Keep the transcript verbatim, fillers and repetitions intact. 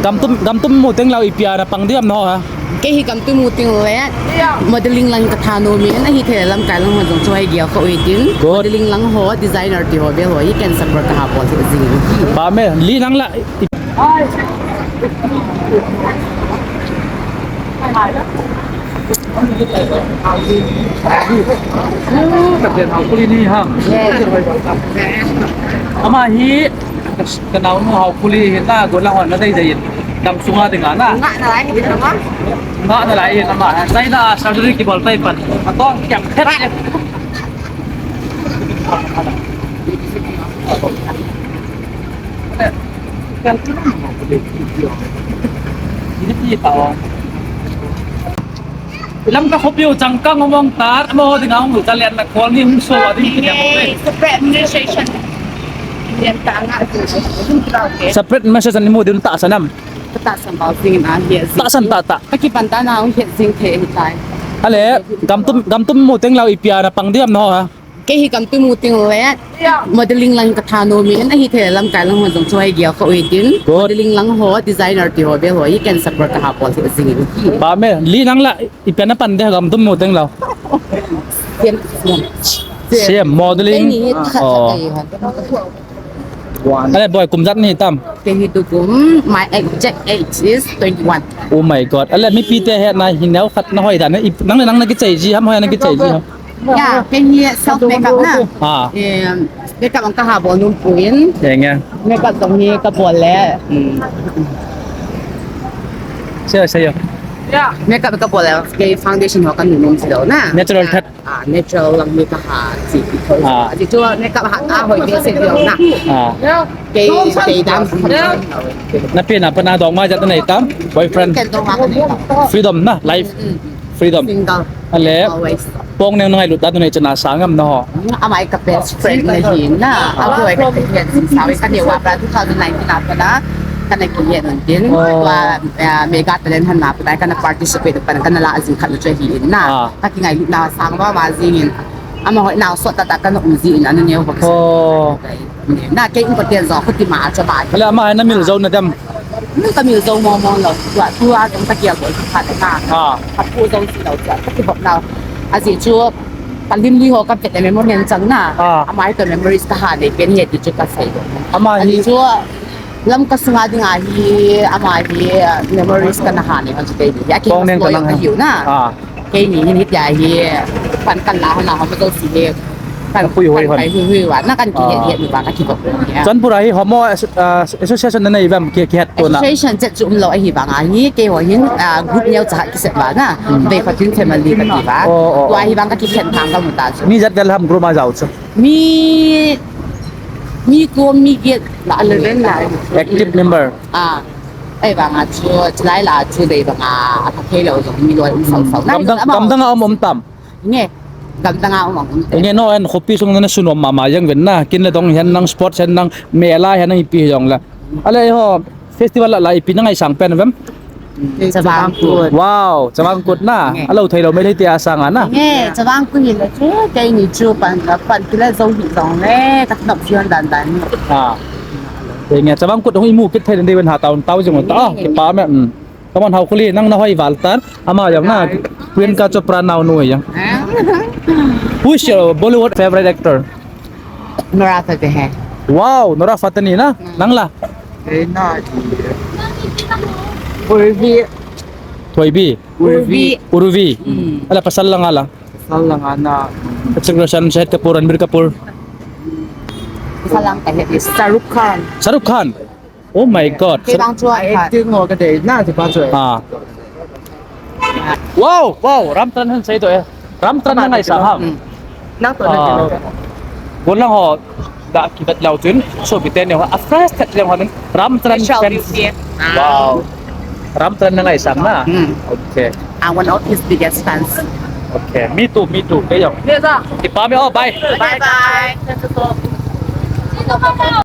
Gamtum, gamtum mu teng lou ipi a na pang diam na ho ha? Kei hi gamtum mu teng le modeling lang ka tha nom in, ahithei le lamkai lang ho jong chu hi gel kha u hitin. Good. Modeling lang ho, designer ti ho, vel ho hi ken support ka ha bol jing. Ba me, li nang la. Ama hi Ka naonu Haokhooli hi na golang hon na dei dei in. Dam sunga dinga na. Nga na lai hi na ma. Nga na lai hi na ma. China surgery kibol tai pan. Atong kiam phet. Ini ti ta o. Lamka khopi u changkang hung mong tar, amaho dinga hung lu chalian na khol ni hung so a ding kiti a mo. Separate administration. Lian ta nga. Separate administration ni mu din ta sanam. Ta san bau sing na hi. Ta san ta ta. Ka kipan ta na hung het sing the hi tai. Ale, gamtum, gamtum mu teng lou ipi a na pang diam na ho ha? Kei hi gamtum mu teng le modeling lang ka tha nom in, ahithei le lamkai lang ho jong chu hi gel kha u hitin. Good. Modeling lang ho, designer ti ho, vel ho hi ken support ka ha bol jing. Ba me, li nang la, ipi a na pan de gamtum mu teng lou. Same, same. Same, modeling. Kei ni khat khat. Oh. Kei ha. Ale boy, kum ijat na hi tam? Kei hi tu kum, my exact age is twenty-one. Oh my God. Ale mipi te hetna hi neo khat na hoi dan. Nang le nang na kichai ji ham, hoi na kichai ji ham? Ya, kei hi self makeup na. Ah. Em, makeup ang ka ha bol nom poi. Ya, ya. Makeup jong hi ka bol le. Hmm. Siya, siya. Makeup ka bol le, kei foundation ho ka nom nom si lou na. Natural touch. Ah, natural lang hi ka ha, si, because, ah, ah, ji chu makeup ha, ah, hoi behseh lou na. Ah. Kei, kei dan. Na pi na pa na dong ma ijat na nei tam, boyfriend. Ken dong ma ka nei tam. Freedom na, life. Mm, mm. Freedom. Single. Ale. Always. Pong neng na ngailut dan nei chana sangam na ho. Amai ka best friend na hi na. Ah. Aboi ka best friend sa we ka ne wa pra two thousand nineteen a pa na. Ka na kihet un tin. Oh. Wa, ah, Mega Talent han na pa na ka na participate pa na ka na la jing khat na chu hi in na. Ah. Ka kingailut na sang mama jing in. Amaho nao sot tata ka na um ji in, anu neo ho. Oh. Na kei in ko ten jo, khuti ma cho ba. Ale ama na mil jo na dem. Mil ka mil jo mo mo lou. Tua, tua jong ka kia ko kha ta na. Ah. Ka pu jo si lou tua, ka ki bok lou. Ajeh chu, ka lim lui ho ka vet le memory ngen chang na. Ah. Ama hi to memories ka ha nei pen hi ti chu ka sei. Ama hi. Ajeh chu, Lamka sunga dinga hi, ama hi, uh, memories ka na ha nei, ka chu kei ni. Ya kei Pong neng ka nang ha. Ka hiu na. Ah. Kei ni, ni tia hi, pan kan la, na, ho, to si hi. Kan pui hui hon. Pai hui hui wa, na kan ki het, ah, het ni wa, ka ki ko. Ya. Chonpur a hi Homo as-, uh, Association na nei bam ki, ki het to na. Association chet chu um lou ahi bang a hi, kei ho hin, uh, group neo cha ki set ba na. Hmm. Vei kho tin family ka ti ba. Oh, oh, oh. Tua hi bang ka ki khen thang ka mu ta chu. Mi ijat vel ham group a jao chu. Mi, mi ko mi get la eleven la. Active member. Ah. Ei, vang a chu, chulai la chu dei vang a, a thei lou jong mi loi um sau sau. Gamdang, gamdang a um um tam. Nge, gamdang a um um tam. Nge no, en khopi sung na sunom mama jeng ven na. Kin le dong hen nang, sports hen nang, mela hen nang ipi jong la. Ale ho, festival la, la ipi na ngaisang pen vem? Chavang Kut. Wow, Chavang Kut na. Nge. Alo thei lou, Meitei te a sang a na. Nge, Chavang Kut hi le chu, kei ni chu pan, pan ti le zo hi zong le, ka tnop fion dan dan. Ah. Nge, Chavang Kut hung imu kit thei le, dei ven ha taun tau jong ta. Nge, nge. Kipa me, mm. Come on, Haokhooli, nang na hoi val tan. Ama jong na, Priyanka Chopra naonu jong. Ah. Who is your Bollywood favorite actor? Nora Fateh hai. Wow, Nora Fateh ni na? Hmm. Nang la? Eh, na. Urvi. Thoibi. Urvi. Urvi. Hmm. Ala pasal lang ala. Pasal lang ana. Hrithik Roshan, Shahid Kapoor, Ranbir Kapoor. Pasal lang ka het is Shah Rukh Khan. Shah Rukh Khan. Oh my God. Kei bang chuan khat. Acting ho ka dei na, ti pa chuan. Ah. Wow, wow, Ramcharan han sei to e. Ramcharan na ngaisang ham. Hmm. Nang to na ti lo. Golang ho da ki bet lau chun, so bi ten ho, a fresh that leng ho, Ramcharan fans. Wow. Ramcharan na ngaisang na. Hmm. Okay. I'm one of his biggest fans. Okay. Me too, me too. Kei jong. Kipa me, oh, bye. Bye bye.